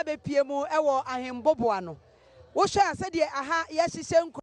abɛpue mu wɔ Ahemboboa no. Wohwɛ a sɛdeɛ aha yɛahyehyɛ nkuro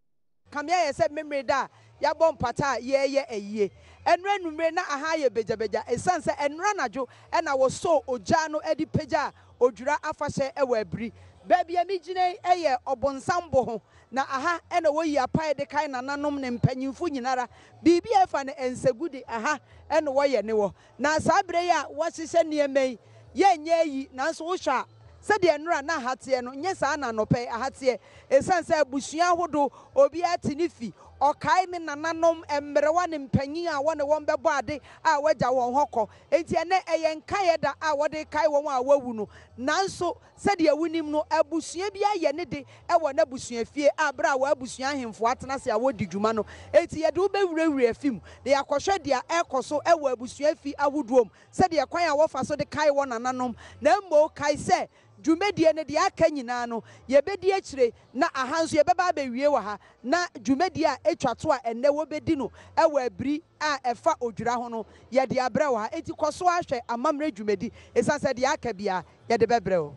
kame ayɛ sɛ Memeneda a yɛabɔ mpata a yɛreyɛ ayie. Ɛnnora anwummere na aha ayɛ bagyabagya ɛsiane sɛ ɛnnora anadwo na wɔsɔɔ ogya no de pagyaa Odwira afahyɛ wɔ Abiri. Baabi a megyina yi yɛ Ɔbonsam bo ho, na aha na wɔyi apae de kae nananom ne mpanyimfo nyinara. Biribi a ɛfa no nsagu de, aha na wɔyɛ ne wɔ. Na saa berɛ yi a wɔahyehyɛ nneɛma yi, yɛnyɛ ayi, nanso wohwɛ a, sɛdeɛ nnora na aha teɛ no, nyɛ saa na anɔpa yi aha teɛ. Ɛsiane sɛ abusua ahodoɔ, obiara te ne fi, ɔkae ne nananom, mmerewa ne mpanyin a wɔne wɔn bɛbɔ ade a wɔagya wɔn hɔ kɔ. Enti ɛnnɛ, ɛyɛ nkaeɛ da a wɔde rekae wɔn a wɔawu no. Nanso, sɛdeɛ wonim no, abusua biara yɛ ne de wɔ n'abusuafie a berɛ a wɔn abusua ahemfo atena ase a wɔredi dwuma no. Enti yɛde wo bɛwurawura afi mu na yɛakɔhwɛ deɛ ɛrekɔ so wɔ abusua fi ahodoɔ mu, sɛdeɛ kwan a wɔfa so de kae wɔn nananom. Na mmom kae sɛ, dwumadie no, deɛ aka nyinaa no, yɛbɛdi akyire, na aha nso yɛbɛba abɛwie wɔ ha, na dwumadie a ɛtwa to a ɛnnɛ wɔbɛdi no wɔ Abiri a ɛfa odwira ho no, yɛde abrɛ wo ha. Enti kɔ so ara hwɛ amammerɛ dwumadi, esiane sɛ deɛ aka biara, yɛde bɛbrɛ wo.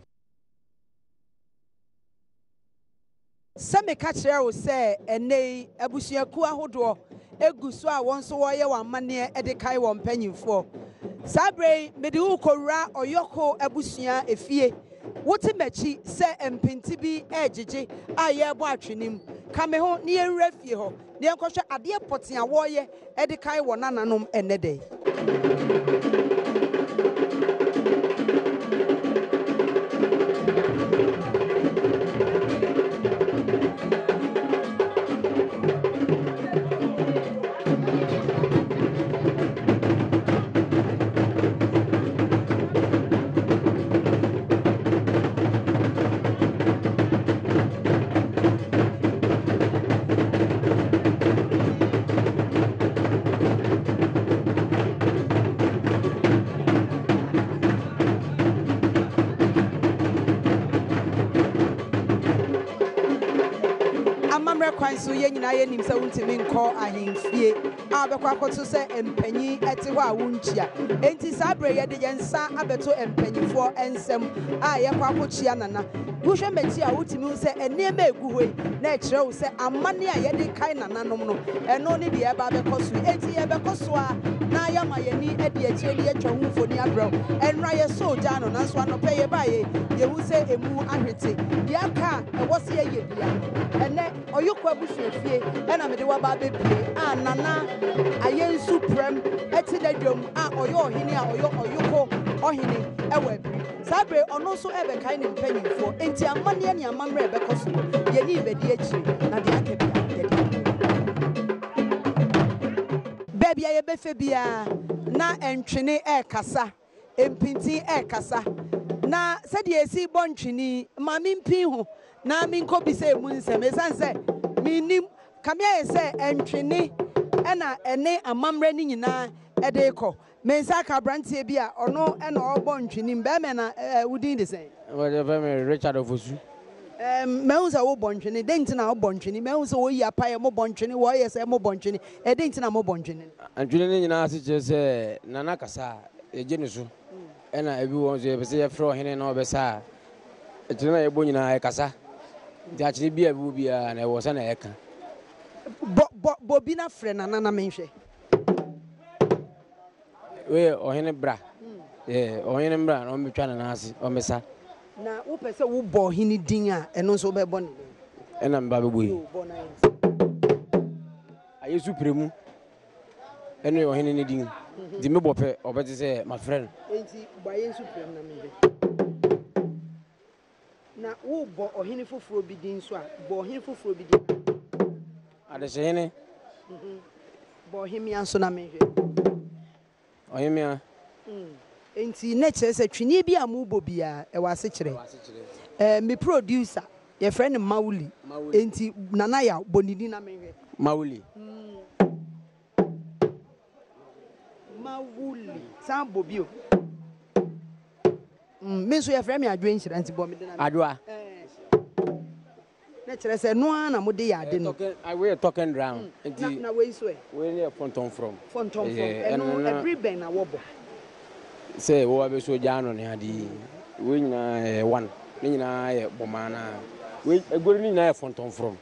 Sɛ meka kyerɛ wo sɛ ɛnnɛ yi abusuakuo ahodoɔ gu so a wɔn nso wɔreyɛ wɔn amanneɛ de kae wɔn mpanimfoɔ. Saa berɛ yi, mede wo rekɔwura Ɔyɔko abusua efie. Wote m'akyi sɛ mpente bi regyegye a yɛrebɔ atwene mu. Ka me ho na yɛnwura fie hɔ na yɛnkɔhwɛ adeɛ pɔtee a wɔreyɛ de kae wɔn nananom ɛnnɛ da yi. Amammerɛ kwan so, yɛn nyinaa yɛnim sɛ wontumi nkɔ ahemfie a wobɛkɔ akɔto sɛ mpanyin te hɔ a wonkyia. Enti saa bere yi yɛde yɛn nsa abɛto mpanyimfoɔ nsam a yɛkɔ akɔkyia Nana. Wohwɛ m'akyi a, wotumi hu sɛ nneɛma a egu hɔ yi na ɛkyerɛ wo sɛ amanne a yɛde kae nananom no, ɛno ne deɛ ɛreba abɛkɔ so yi. Enti yɛrebɛkɔ so ara na yɛama yɛn ani adi akyire na yɛatwa ho mfoni abrɛ wo. Ɛnnora yɛsɔɔ gya ano, nanso anɔpa yi yɛbaeɛ yi, yɛhu sɛ emu ahwete. Deɛ aka a ɛwɔ sɛ yɛyɛ biara, ɛnnɛ Ɔyoko abusuafie na mede wo aba abɛpue a Nana Ayensu Prɛm te n'adwam a ɔyɛ ɔhene a ɔyɛ Ɔyoko ɔhene wɔ Abiri. Saa bere yi, ɔno nso rebɛkae ne mpanyimfoɔ, enti amanneɛ ne amammerɛ a ɛbɛkɔ so no, yɛne rebɛdi akyire, na deɛ aka biara, yɛde abrɛ wo. Baabi a yɛbɛfa biara, na ntwene rekasa, mpintin rekasa. Na sɛdeɛ yɛsi bɔ ntwene yi, ma mempin ho na menkɔbisa emu nsɛm, ɛsiane sɛ mennim. Kame ayɛ sɛ ntwene na ɛne amammerɛ no nyinaa de rekɔ. Me nsa aka abranteɛ bi a ɔno na ɔrebɔ ntwene mu. Bɛrima na eh, wo din de sɛn? Wɔfrɛ me Richard Ofosu. Eh, mahu sɛ wobɔ ntwene. Dɛn nti na wobɔ ntwene? Mahu sɛ wɔyi apaeɛ, mobɔ ntwene, wɔyɛ sɛ mobɔ ntwene. Eh, dɛn nti na mobɔ ntwene? Ntwene no nyinaa ase kyerɛ sɛ Nana kasa a, yɛgye no so. Ɛna ebi wɔ hɔ nso yɛpɛ sɛ yɛfrɛ ɔhene na ɔbɛsa a, nkyene no a yɛbɔ nyinaa ɛkasa. Nti akyene bi a ɛbɛbɔ biara no ɛwɔ sɛnea ɛka. Bɔ, bɔ, bɔ bi na frɛ Nana na menhwɛ. Wei yɛ ɔhene bra. Yeah, ɔhene mbra na ɔmbɛtwa ne nan ase, ɔmmɛsa. Na wopɛ sɛ wobɔ ɔhene din a, ɛno nso wobɛbɔ ne din. Ɛna meba bɛbɔ yi. Yoo, bɔ na yɛnte. Ayesu Premu ɛno yɛ ɔhene ne din. Nti mebɔ pɛ, ɔbɛte sɛ mafrɛ no. Enti bɔ Ayesu Premu na menhwɛ. Na worebɔ ɔhene foforɔ bi din nso a, bɔ ɔhene foforɔ bi din. Adehyehene. Bɔ ɔhemmea nso na menhwɛ. Ɔhemmea. Enti na kyerɛ sɛ twene bi a mobɔ biara, ɛwɔ asekyerɛ. Ɛwɔ asekyerɛ. Ɛɛ, me producer, yɛfrɛ no Mawuli. Mawuli. Enti Nana Yaw, bɔ ne din na menhwɛ. Mawuli. Mawuli. San bɔ bio. Mm, me nso yɛfrɛ me Adwoa Nhyira nti bɔ me din na me. Adwoa. Ɛɛ. Na kyerɛ sɛ ɛno ara na mode yɛ ade no. Wei yɛ talking drum. Nti. Na na wei nso ɛ? Wei yɛ fɔntɔnfrɔm. Fɔntɔnfrɔm. Ɛno ɛbere bɛn na wɔbɔ? Sɛ wɔba bɛsɔ gya ano ne ade yi. Wei nyinaa yɛ one. Ne nyinaa yɛ bɔmaa no ara. Wei, aguori no nyinaa yɛ fɔntɔmfrɔm.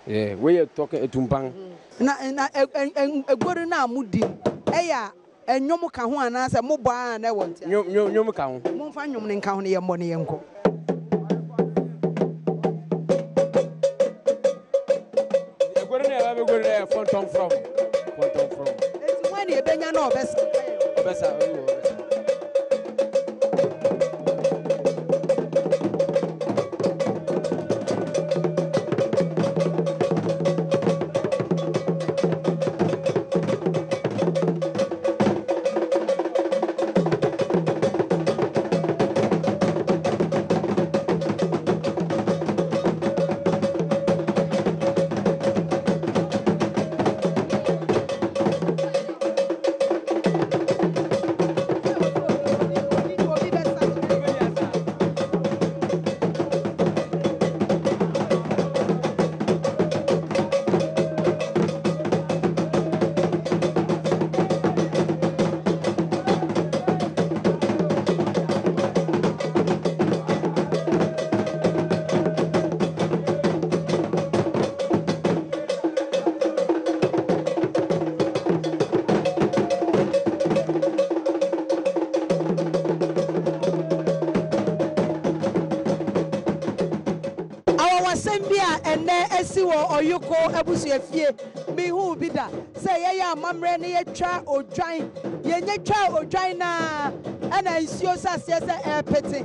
Yeah, wei yɛ tɔkɛ, atumpan. Na, na ɛ, ɛ, ɛ, aguori no a modi no, ɛyɛ a nnwom ka ho anaasɛ mobɔ ara na ɛwɔ nteaseɛ? Nnwom, nnwom, nnwom ka ho. Momfa nnwom no nka ho na yɛmmɔ na yɛnkɔ. Aguori no a yɛba abɛguori no yɛ fɔntɔmfrɔm, fɔntɔmfrɔm. Enti hwan na yɛbɛnya na ɔbɛsa? Ɔbɛsa, obi wɔ hɔ ɔbɛsa. Awɔwɔsɛm bi a ɛnnɛ asi wɔ Ɔyoko abusuafie, menhuu bi da, sɛ yɛyɛ amammerɛ na yɛtwa odwan, yɛnya twaa odwan no ara ɛna nsuo hyɛ aseɛ sɛ ɛrepete.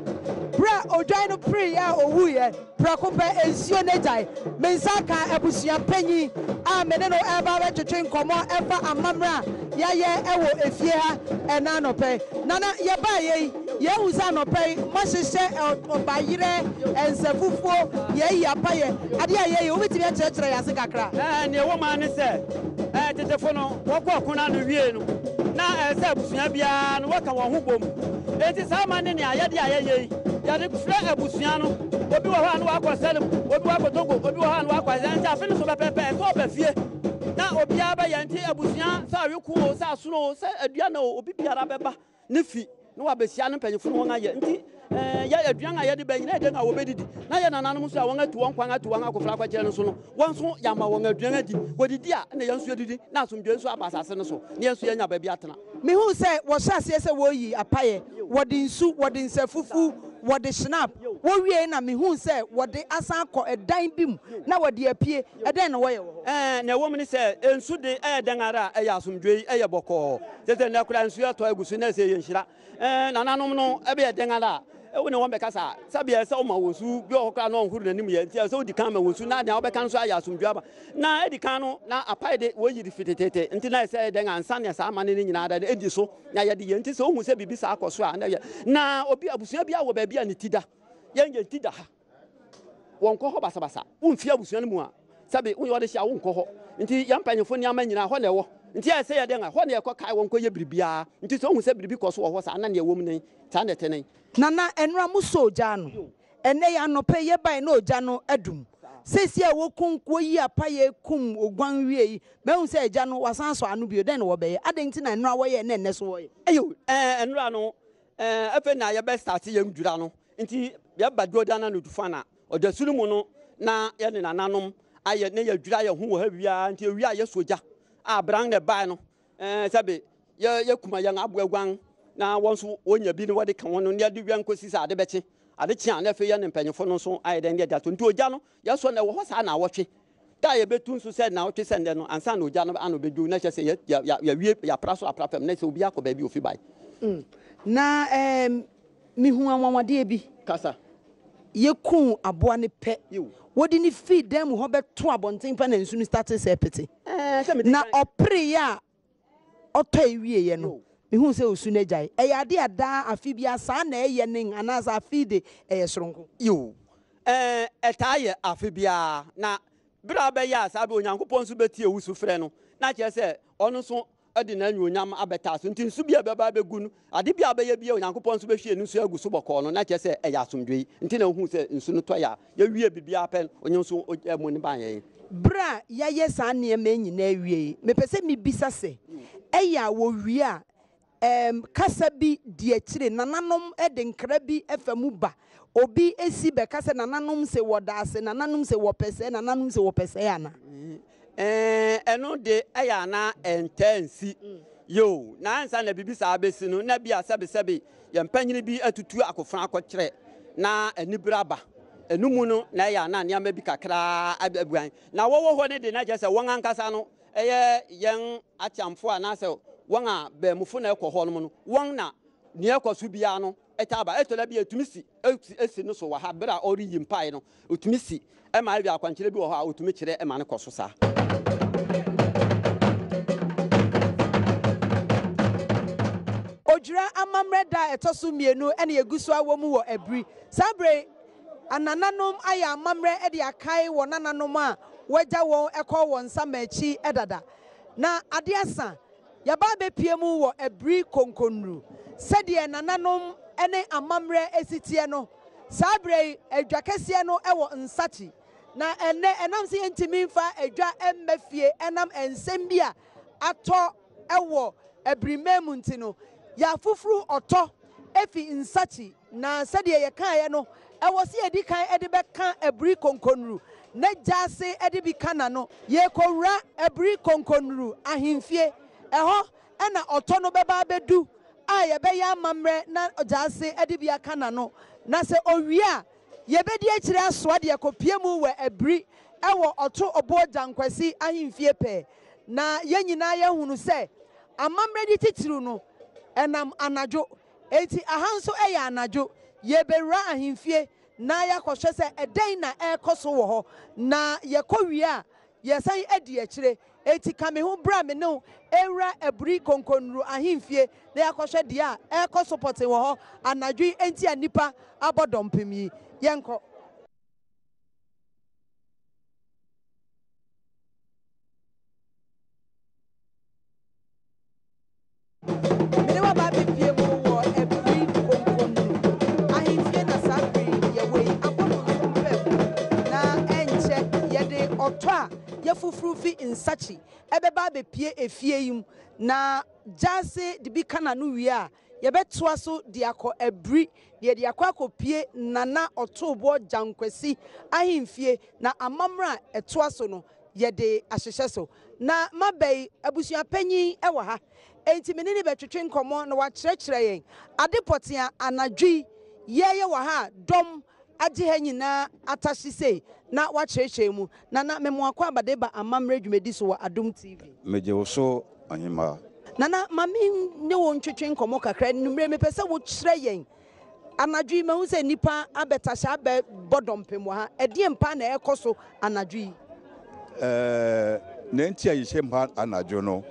Berɛ a odwan no pereeɛ a ɔwuiɛ, Prɛko pɛ, nsuo no agyae. Me nsa kaa abusua panyin a me ne no reba abɛtwetwe nkɔmmɔ ɛfa amammerɛ a yɛayɛ wɔ efie ha ɛnnɛ anɔpa yi. Nana, yɛbaeɛ yi, yɛahu sɛ anɔpa yi moahyehyɛ ɔbayerɛ, nsafufuo, yɛayi apayɛ. Adeɛ a yɛyɛ yi, wobɛtumi akyerɛkyerɛ yɛn ase kakra? Nea ɛwɔ mu ara ne sɛ, tetefo no, wɔkɔɔ ɔko no ano wiei no, na ɛsɛ sɛ abusua biara no, wɔka wɔn ho bom. Enti saa amanne ne ayɛde a yɛyɛ yi, yɛde frɛ abusua no. Obi wɔ hɔ a na wakɔ Salem, obi wakɔ Togo, obi wɔ hɔ a na wakɔ Azan. Enti afe no so pɛpɛɛpɛ, ɛsɛ sɛ ɔba fie na obiara bɛyɛ. Enti abusua, sɛ aweko oo, sɛ asono oo, sɛ aduan oo, obi biara bɛba ne fi na wabehyia ne mpanyimfo no wɔn ayɛ. Enti yɛ aduan a yɛde ba nyinaa yɛ dɛn a wɔbɛdidi. Na yɛn nananom nso a wɔatu wɔn kwan atu wɔn akofra akɔkyerɛ no nso no, wɔn nso yɛama wɔn aduan adi. Wɔdidi a, ɛnna yɛn nso yɛdidi, na asomdwoe nso aba asase no so, na yɛn nso yɛanya baabi atena. Mihuu sɛ wɔhyɛɛ aseɛ sɛ wɔreyi apaeɛ, wɔde nsu, wɔde nsafufuo, wɔde schnapp. Wɔwiei na mihuu sɛ wɔde asan akɔ ɛdan bi mu na wɔde apue. Ɛdɛn na wɔyɛ wɔ hɔ? Ɛɛ, nea ɛwom ne sɛ, nsu de, ɛyɛ dɛn ara a, ɛyɛ asomdwoe, ɛyɛ bɔkɔɔ. Kyerɛ sɛ, nnɛ koraa nsu atɔ agu so na ɛsɛ ɛyɛ nhyira. Ɛɛ, nananom no, ɛbɛyɛ dɛn ara a, wo ne wɔn bɛkasa a, sɛbea ɛsɛ sɛ woma wɔn nsu. Bi wɔ hɔ koraa na ɔnhoro n'anim yɛ, nti ɛsɛ sɛ wodi kan ma wɔn nsu na nea wobɛka no nso ayɛ asomdwoe aba. Na edi kan no, na apae de, wɔyi de fi teteete, nti na ɛsɛ dɛn ansa na saa amanne no nyinaa da no adi so na yɛde yɛ. Nti sɛ wohu sɛ biribi saa kɔ so a, na ɛyɛ. Na obi, abusua biara wɔ baabi a ne ti da. Yɛn yɛn ti da ha. Wɔnkɔ hɔ basabasa. Womfi abusua no mu a, sɛbe wonyɛ ɔdehye a, wonkɔ hɔ. Nti yɛn mpanyimfo nneɛma nyinaa, hɔ na ɛwɔ. Nti ɛyɛ sɛ yɛ dɛn a, hɔ na yɛkɔ kae wɔn kɔyɛ biribiara. Nti sɛ wohu sɛ biribi kɔ so wɔ hɔ saa, na nea ɛwom nen, saa na ɛte nen. Nana, ɛnora mosɔɔ ogya ano. Ɛnnɛ yi anɔpa yi yɛbae na ogya no adum. Seesei a wokum, woyi apaeɛ kum oguan wie yi, mahu sɛ agya no wasan asɔ ano bio. Dɛn na wɔbɛyɛ? Adɛn nti na nnora wɔyɛɛ na ɛnnɛ nso wɔyɛ? Eyo, ɛɛ, nnora no, ɛɛ, afei na yɛbɛ starte yɛn dwira no. Nti yɛba Jordan anadwo fa na ɔdasu no mu no na yɛne nananom ayɛ na yɛadwira yɛn ho wɔ ha wie ara. Nti ewie a yɛsɔ gya a bran na ɛbae no, ɛɛ, sɛbe yɛ yɛkum yɛn aboa guan na wɔn nso wɔnya bi na wɔde ka wɔn no na yɛde wɛn kɔsi sɛ ade bɛkye. Ade kye a na afei yɛne mpanyimfo no nso ayɛ dɛn ne yɛde ato. Nti ogya no yɛsɔ no ɛwɔ hɔ saa naawɔtwe. Da a yɛbɛtu nso sɛ naawɔtwe sɛ nnɛ no ansa na ogya no ano bɛdwo na kyerɛ sɛ yɛ yɛ yɛ yɛawie yɛapra so apra fam na sɛ obi akɔ baabi a ofi bae. Na ɛɛm, mihuu anwanwadeɛ bi. Kasa. Yɛkuu aboa no pɛ, wɔde no fii dan mu hɔ bɛtoo abɔnten pɛ na nsu no startee sɛ ɛrepete. Na ɔpereeɛ a ɔtɔe wieeɛ no, mehuu sɛ osu no agyae. Ɛyɛ adeɛ a daa afe biara saa na ɛyɛ nen anaasɛ afe yi de ɛyɛ soronko? Yiw, ɛtaa yɛ afe biara. Na bere a wobɛyɛ a saa bere Onyankopɔn nso betie wo sufrɛ no, na kyerɛ sɛ ɔno nso de n'anuonyam abɛtaa so. Nti nsu bi a ɛbɛba abɛgu no, ade bi a wobɛyɛ bi a Onyankopɔn nso bɛhwie ne nsu agu so bɔkɔɔ no, na kyerɛ sɛ ɛyɛ asomdwoe. Nti na wohuu sɛ nsu no tɔe a, yɛwie biribiara pɛ no, ɔno nso ogyaa mu no baa yɛn. Bere a yɛayɛ saa nneɛma yi nyinaa awie yi, mepɛ sɛ mibisa sɛ, ɛyɛ a wɔwie a, Ɛɛm, kasa bi di akyire, nananom de nkra bi fa mu ba. Obi si bɛka sɛ nananom se wɔda ase, nananom se wɔpɛ sɛɛ, nananom se wɔpɛ sɛɛ anaa? Ɛɛ, ɛno de, ɛyɛ a na ɛntaa nsi. Yiw, na ansa na biribi saa besi no, na ebia sɛbesɛbe yɛn panyin bi atutu akofena akɔkyerɛ na anibere aba. Ɛno mu no, na ɛyɛ a na nneɛma bi kakraa aguan. Na wɔwɔ hɔ no de, na kyerɛ sɛ wɔn ankasa no yɛ yɛn akyamfo anaasɛ wɔn a baamufo na ɛkɔ hɔ nom no, wɔn na nea ɛkɔ so biara no taa ba. Ɛtɔ da bi a etumi si si no so wɔ ha bere a ɔreyi mpae no, otumi si ma ebia akwankyerɛ bi wɔ hɔ a otumi kyerɛ ma no kɔ so saa. Odwira amammerɛ da a ɛtɔ so mmienu na yɛgu so ara wɔ mu wɔ Abiri. Saa bere yi, anananom ayɛ amammerɛ de akae wɔn nananom a wɔagya wɔn kɔ wɔn nsa akyi dada. Na ade asa, yɛaba abɛpue mu wɔ Abiri Konkonnuru. Sɛdeɛ nananom ne amammerɛ si teɛ no, saa berɛ yi, adwa kɛseɛ no wɔ Nsakyi. Na ɛnnɛ, ɛnam sɛ yɛntumi mfa adwa mma fie ɛnam nsɛm bi a atɔ wɔ Abirimman mu nti no, yɛafoforo ɔtɔ afi Nsakyi. Na sɛdeɛ yɛkaeɛ no, ɛwɔ sɛ yɛdi kan de bɛka Aburi Konkonuru na gyaase de bi ka n'ano. Yɛrekɔwura Aburi Konkonuru ahemfie. Ɛhɔ na ɔtɔ no bɛba abɛdu a yɛbɛyɛ amammerɛ na gyaase de bi aka n'ano. Na sɛ ɔwie a, yɛbɛdi akyire asoa de akɔpue mu wɔ Aburi wɔ Ɔto Oboɔ Gyankwasi ahemfie pɛɛ. Na yɛn nyinaa yɛahunu sɛ amammerɛ de titiriw no, ɛnam anadwo. Enti aha nso yɛ anadwo. Yɛrebɛwura ahemfie na yɛakɔhwɛ sɛ ɛdɛn na ɛrekɔ so wɔ hɔ. Na yɛkɔ wie a, yɛsan adi akyire. Enti ka me ho bra me ne wo nwura Aburi Konkonnuru ahemfie na yɛakɔhwɛ deɛ a ɛrekɔ so pɔtee wɔ hɔ anadwo yi enti a nnipa abɔ dɔmpem yi. Yɛnkɔ. Me ne wo aba abɛpue mu wɔ Abiri Konkonuru ahemfie na saa bere yi yɛwɔ yi abɔ no nso mpam na ɛnkyɛ yɛde ɔtɔ a yɛfoforo fi nsakyi ɛbɛba abɛpue efie yi mu na gyaase de bi ka n'ano wie a yɛbɛtoa so de akɔ Abiri na yɛde akɔ akɔpue Nana Ɔtooboɔ Gyankwasi ahemfie na amammerɛ a ɛtoa so no yɛde ahyehyɛ so. Na maba yi, abusua panyin wɔ ha, enti me ne no bɛtwetwe nkɔmmɔ na wakyerɛkyerɛ yɛn ade pɔtee a anadwo yi yɛreyɛ wɔ ha a dɔm agye ha nyinaa atahye sei na wakyerɛkyerɛ mu. Nana, me mo akwaaba de ba amammerɛ dwumadi so wɔ Adom TV. Megye wo so, Ɔhemmaa. Nana, ma me ne wo ntwetwe nkɔmmɔ kakra. Anwummere mepɛ sɛ wokyerɛ yɛn Anadwo yi, mahu sɛ nnipa abɛtahyɛ abɛbɔ dɔmpem wɔ ha. Ɛdeɛn paa na ɛrekɔ so anadwo yi? Ɛɛ, nea nti a yɛhyɛ mu ha anadwo no,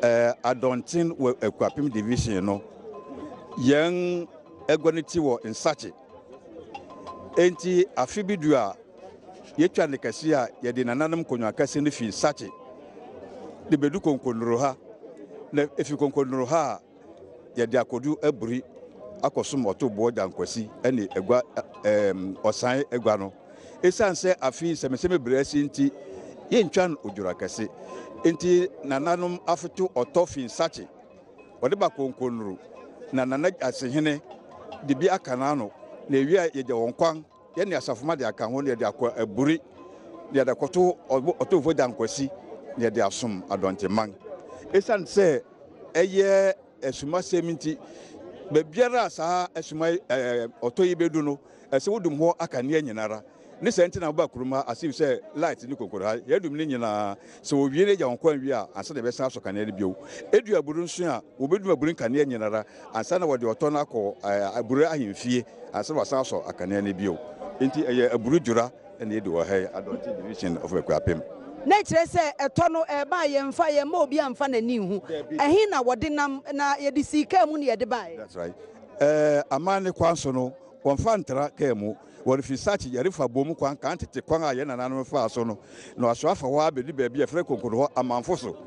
ɛɛ, Adɔnten wɔ Akuapem Division no, yɛn agua no ti wɔ Nsakye. Enti afe bi du a, yɛtwa ne kɛse a yɛde nananom nkonnwa kɛse no fi Nsakye de bɛdu Konkonuro ha. Na efi Konkonuro ha a, yɛde akodu aburi akɔsom ɔtoboɔ Gyankwasi ne agua ɛɛm ɔsan agua no. Esiane sɛ afe yi nsɛmnsɛm bebree asi nti, yɛntwa no odwira kɛse. Enti nananom afeto ɔtɔ fi nsakye, wɔde ba Konkonuru na Nana Gyasehene de bi aka n'ano na ewie a yɛgya wɔn kwan. Yɛne asafomma de aka ho na yɛde akɔ aburi na yɛde akɔto Ɔtomfoɔ Gyankwasi na yɛde asom Adɔnteman. Esiane sɛ ɛyɛ asumasɛm nti, baabiara a saa asuma yi ɔtɔ yi bɛdu no, ɛsɛ wodum hɔ akanea nyinara. Ne saa nti na woba kurom ha as if sɛ light ne konkoro ha, yɛadum ne nyinaa. Sɛ wɔwie na yɛgya wɔn kwan wie a, ansa na yɛbɛsan asɔ kanea no bio. Edu aburu nso a, wɔbɛdum aburu nkanea nyinara ansa na wɔde ɔtɔ no akɔ aburu ahemfie ansa na wɔasan asɔ akanea no bio. Enti ɛyɛ aburu dwura na yɛdi wɔ ha yi, Adɔnten Division of Akuapem. Na ɛkyerɛ sɛ ɛtɔ no ɛreba a yɛmfa, yɛmma obi amfa n'ani nhu. Ɛhe na wɔde nam na yɛde sii kaa mu na yɛde baeɛ? That's right. Ɛɛ amanne kwan so no, wɔmfa ntra kaa mu. Wɔrefi Sakyi yɛrefa Bom kwan kan tete kwan a yɛn nananom faa so no, na wɔasoa afa hɔ ara bɛdu baabi a yɛfrɛ Konkono hɔ Amanfo so.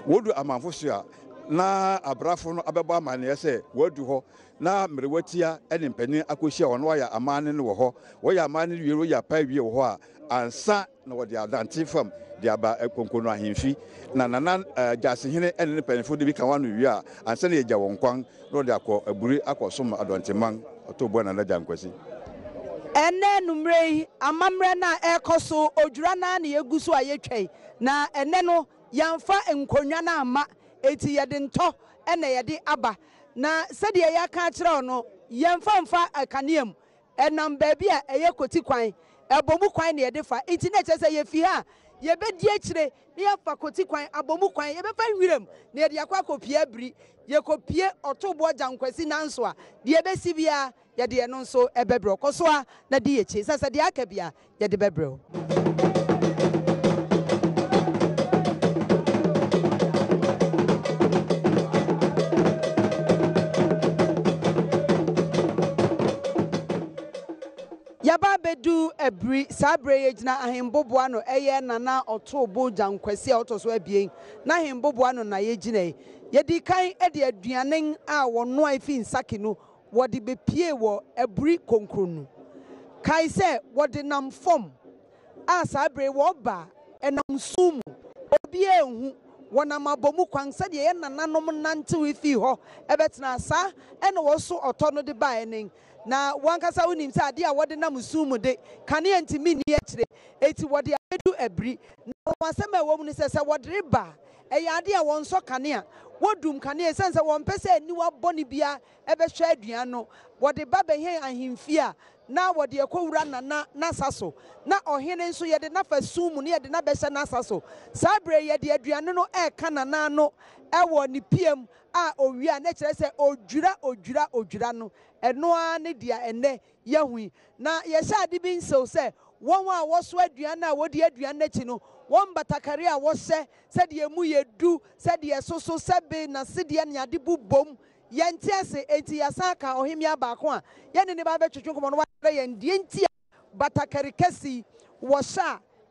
Wɔdu Amanfo so a, na abrafo no abɛbɔ amanneɛ sɛ wɔadu hɔ, na mmerewatia ne mpanin akɔhyia wɔn na wɔayɛ amanne no wɔ hɔ. Wɔyɛ amanne no wie no, wɔyi apae wie wɔ hɔ a, ansa na. na wɔde adante fam de aba Konkono ahemfi. Na Nana Gyasehene ne ne mpanyimfo de bi ka wɔn ano wie a, ansa na yɛagya wɔn kwan na wɔde akɔ Aburi akɔsom Adɔnteman Ɔtooboa Nana Gyankwasi. Ɛnnɛ anwummere yi, amammerɛ no a ɛrekɔ so, odwira no ara na yɛgu so a yɛtwa yi. Na ɛnnɛ no, yɛamfa nkonnwa no amma, enti yɛde ntɔ na yɛde aba. Na sɛdeɛ yɛaka akyerɛ wo no, yɛmfa mfa kanea mu. Ɛnam baabi a ɛyɛ koti kwan, ɛbɔ mu kwan na yɛde fa. Enti na ɛkyerɛ sɛ yɛfi ha a, yɛbɛdi akyire na yɛafa koti kwan, abɔ mu kwan, yɛbɛfa nwiram na yɛde akɔ akɔpue abiri. Yɛkɔpue Ɔtoboɔ Gyankwasi nanso a, deɛ ɛbɛsi biara, yɛde ɛno nso bɛbrɛ wo. Kɔ so ara na di yɛn akyi, ɛsiane sɛ deɛ aka biara, yɛde bɛbrɛ wo. Yɛaba abɛdu Abiri, saa berɛ yi yɛgyina Ahemboboa ano, ɛyɛ Nana Ɔtoobo Gyankwasi a ɔtɔ so abien n'ahemboboa ano na yɛgyina yi. Yɛdii kan de aduane a wɔnoae fi Nsake no wɔde bepuee wɔ Aburi Konkronu. Kae sɛ wɔde nam fam a saa bere yi wɔba a, ɛnam sum mu, obiara nhu. Wɔnam abɔmu kwan sɛdeɛ yɛn nananom nantewee fii hɔ bɛtenaa saa na wɔso ɔtɔ no de baeɛ nen. Na wo ankasa wonim sɛ adeɛ a wɔde nam sum mu de, kanea ntumi nni akyire, enti wɔde abɛdu abiri. Na wɔn asɛm a ɛwɔ mu ne sɛ, sɛ wɔde reba a, ɛyɛ adeɛ a wɔnsɔ kanea, wɔdum kanea ɛsiane sɛ wɔmpɛ sɛ aniwa bɔne biara bɛhwɛ aduan no, wɔde ba bɛhɛn ahemfie a, na wɔde akɔwura Nana n'asa so. Na ɔhene nso, yɛde no afa sum mu na yɛde no abɛhyɛ n'asa so. Saa berɛ yi, yɛde aduane no reka Nana ano wɔ ne piam a ɔwie a, na ɛkyerɛ sɛ ɔdwira, ɔdwira, ɔdwira no. Ɛno ara ne deɛ ɛnnɛ yɛahu yi. Na yɛhyɛ ade bi nsew sɛ, wɔn a wɔsoa aduan a wɔdi aduan no akyi no, wɔn batakari a wɔhyɛ, sɛdeɛ emu yɛ du, sɛdeɛ ɛsoso, sɛbe, n'asedeɛ ne ade bobom Yɛnte ase, enti yɛasan aka ɔhemmea baako a yɛne no ba abɛtwetwe nkɔmmɔ no wakyerɛ yɛn deɛ nti a batakari kɛse yi wɔhyɛ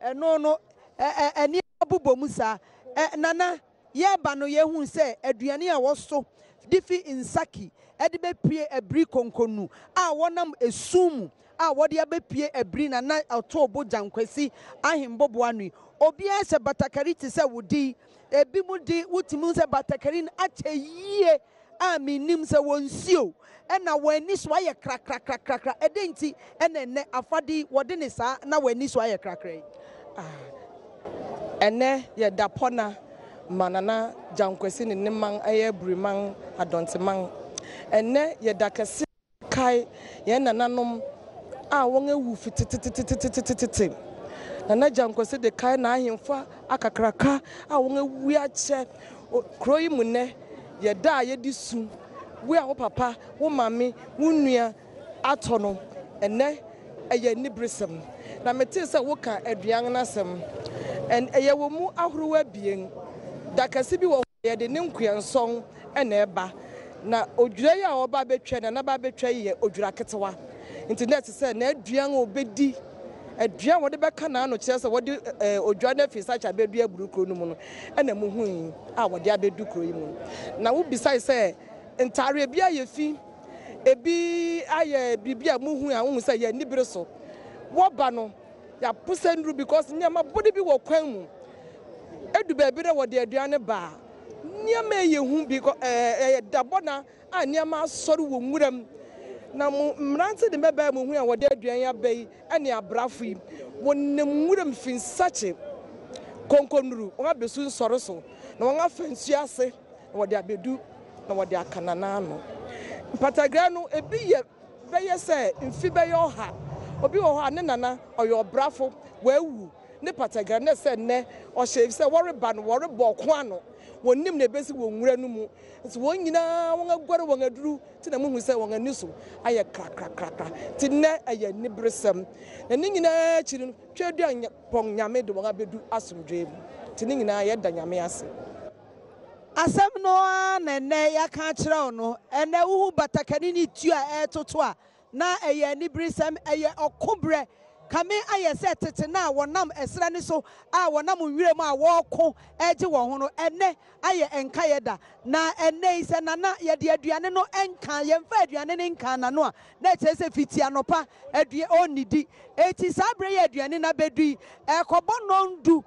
a ɛno no ɛ ɛ nneɛma bobɔ mu saa. Ɛ Nana, yɛreba no yɛhuu sɛ aduane a wɔso de fi Nsaki de bɛpue Abiri Konkonu a wɔnam esum mu a wɔde abɛpue Abiri Nana Ɔtoobo Gyankwasi ahemboboa ano yi, obiara hyɛ batakari te sɛ wo de yi. Ebinom de, wotumi hu sɛ batakari no akyɛ yie a mennim sɛ wɔnsi o, ɛna wɔn ani so ayɛ krakrakrakra. Ɛdɛn nti na ɛnnɛ afade yi wɔde ne saa na wɔn ani so ayɛ krakra yi? Ah, ɛnnɛ yɛ dapɔnna ma Nana Gyankwasi ne ne man ɛyɛ Aburiman, Adɔnteman. Ɛnnɛ yɛ da kɛse. Kae yɛn nananom a wɔawu fi tetetetetete. Nana Gyankwasi de kae n'ahemfo akakraka a wɔawu akyɛ kuro yi mu nnɛ. Yɛ da a yɛde su wo a wo papa, wo maame, wo nua atɔ no. Ɛnnɛ ɛyɛ aniberesɛm. Na metee sɛ woka aduan no asɛm. Ɛyɛ wɔ mu ahorow abien. Da kɛse bi wɔ hɔ a yɛde ne nkoansɔn na ɛba. Na odwira yi a ɔreba abɛtwa na n'aba abɛtwa yi yɛ odwira ketewa. Nti na ɛsɛ sɛ n'aduan a ɔbɛdi, aduan a wɔde bɛka n'ano kyerɛ sɛ wɔde odwira no afi Sacha abɛdu Aburu kuro no mu no, ɛna muhui a wɔde abɛdu kuro yi mu. Na wobisae sɛ ntaareɛ bi ayɛ fi, ebi ayɛ biribi a muhui a wohu sɛ yɛ anibere so. Wɔba no, yɛaposa nnuru because nneɛma bɔne bi wɔ kwan mu. Edu baabi na wɔde aduan no ba a, Nneɛma a ɛyɛ hu bi kɔ ɛɛ dabɔna a nneɛma asɔre wɔ nwuram. Na mo mmerante ne mmabaa mu hu a wɔde aduan yi aba yi ne abrafo yi, wɔnam nwuram fi nsakye konkonnuru, wɔn abesu nsɔre so, na wɔn afa nsu ase, na wɔde abedu, na wɔde aka nana ano. Mpatagira no, ebi yɛ bɛyɛ sɛ mfe bɛyɛ ɔha. Obi wɔ hɔ a ne nana ɔyɛ ɔbrafo, wawu. ne patagira na sɛ nnɛ ɔhyɛ efisɛ wɔreba no wɔrebɔ ɔko ano, wɔnnim nea ebesi wɔ nwura no mu. Nti wɔn nyinaa wɔn aguare wɔn aduru nti na muhu sɛ wɔn ani so ayɛ krakrakrakra. Nti nnɛ ɛyɛ aniberesɛm. Na ne nyinaa akyi no Tweaduampɔn Nyame de wɔn abedu asomdwoe mu. Nti ne nyinaa yɛda Nyame ase. Asɛm no ara na ɛnnɛ yɛaka akyerɛ wo no. Ɛnnɛ wohu batakari ne tuo a ɛretoto a, na ɛyɛ aniberesɛm, ɛyɛ ɔko berɛ. Kame ayɛ sɛ tete no a wɔnam ɛserɛ no so a wɔnam nwura mu a wɔreko regye wɔn ho no, ɛnnɛ ayɛ nkaeɛ da. Na ɛnnɛ yi sɛ Nana yɛde aduane no nka, yɛmfa aduane no nkaa n'ano a, na ɛkyerɛ sɛ fiti anɔpa adua ɔnnidi. Enti saa berɛ yi a aduane no abɛdu yi, ɛrekɔbɔ nnɔndu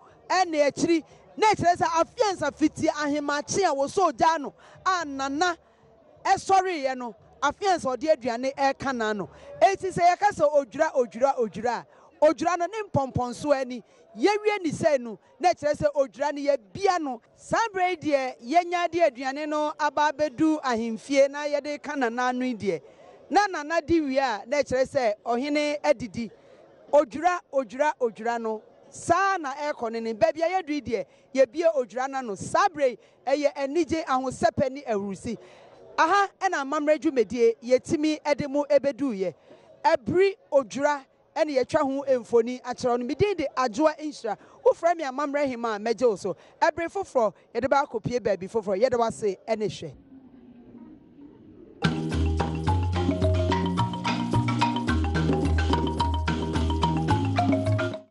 ne akyiri, na ɛkyerɛ sɛ afe ansa fiti ahemakye a wɔsɔɔ gya ano a Nana sɔreeɛ no, afe ansa ɔde aduane reka n'ano. Enti sɛ yɛka sɛ odwira, odwira, odwira a, odwira no ne mpɔmpɔnsoɔ ani. Yɛwie ne sei no, na ɛkyerɛ sɛ odwira no yɛabia no. Saa berɛ yi deɛ yɛanya de aduane no aba abɛdu ahemfie na yɛde reka Nana ano yi deɛ, na Nana di wie a, na ɛkyerɛ sɛ ɔhene adidi. Odwira, odwira, odwira no, saa ara na ɛrekɔ no ne. Baabi a yɛadu yi deɛ, yɛabue odwira no ano. Saa berɛ yi, ɛyɛ anigye, ahosɛpɛ ne ahurusi. Aha na amammerɛ dwumadie yɛtumi de mo bɛduiɛ. Abiri, odwira na yɛatwa ho mfoni akyerɛ wo no. Me din de Adwoa Nhyira. Wofrɛ me Amammerɛ Hemaa a, mɛgye wo so. Ɛbere foforɔ, yɛde bɛ akɔpue baabi foforɔ. Yɛda wo ase ne hwɛ.